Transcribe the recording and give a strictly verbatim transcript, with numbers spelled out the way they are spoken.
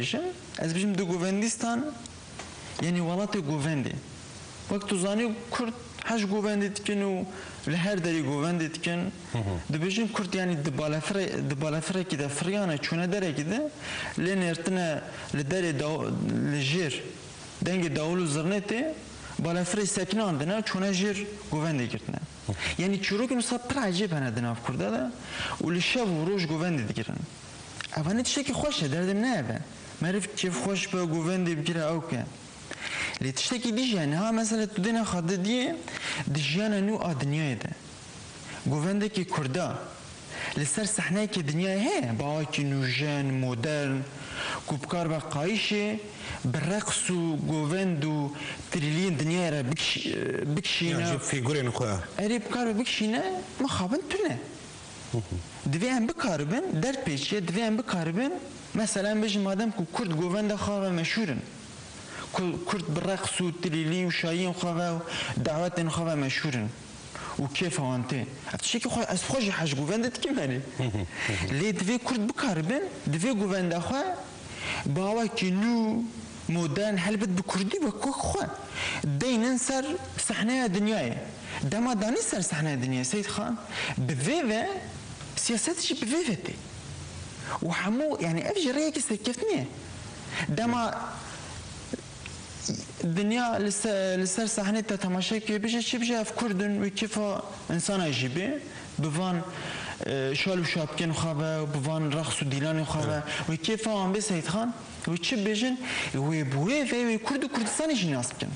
bêjim, ez bêjim Dûgovendîstan, yanî welatê govendê. Wek tu zanî, Kurd hej govendê dikin û li her derê govendê dikin. Dibêjin Kurd, yanî di balafirê, di balafirekî de firiyane, çûne derekî de, lê nêrtine li derê daw-, li jêr dengê dawil û zirnê tê, balafirê sekinandine, çûne jêr govendê girtine. Yanî çîrokên wisa pir ecêb hene di nav Kurda de û li şev û roj govendê digirin. Evane tiştekî xweş e, derdê min ne ev e. Meriv kêfxweş be, govendê bigire, ew ke. Lê tiştekî dî jî ye. Niha mesela tu dêne xwe didiyê di jiyana nû a dinyayê de. Govendekî Kurda li ser sehneyekê dinyayê heye, bi awakî nûjen, modern, ku bikaribe qayîşê bi reqs û govend û tirîliyên dinyayê re bikişî-, bikişîne. Yan jî fîgurên xwe. Erê, bikaribe bikişîne, mixabin tune. Divê em bikaribin, derdpêçiye, divê em bikaribin, mesela em bêjin, madem ku Kurd govenda xwe ve meşhûr in, ku Kurd bi reqs û tilîlî û şayiyên xwe ve û dawetên xwe ve meşhûr in û kêfa wan tê. Ev tiştekî xwe, ez xwe jî hej govendê dikim erê. Lê divê Kurd bikaribin, divê govenda xwe bi awakî nû, modern, helbet bi kurdî wek, wek xwe deynin ser sehneya dinyayê. Dema danî ser sehneya dinyayê, Seyîd Xan, bi vê ve siyaset jî bi vê ve tê. Û hemû, yanî ev jî rêyekî serkeftinê ye. Dema dinya li se-, li ser sahnê te temaşe kê bije, çi bije, ev Kurd in, wê kêfa insana jî bê, bi van, e, şal û şapkên xwe ve, bi van reqs û dîlanên xwe ve, Evet. wê kêfa wan bê Seyîd Xan, wê çi bêjin, wê bi wê ve wê Kurd û Kurdistanê jî nas bikin.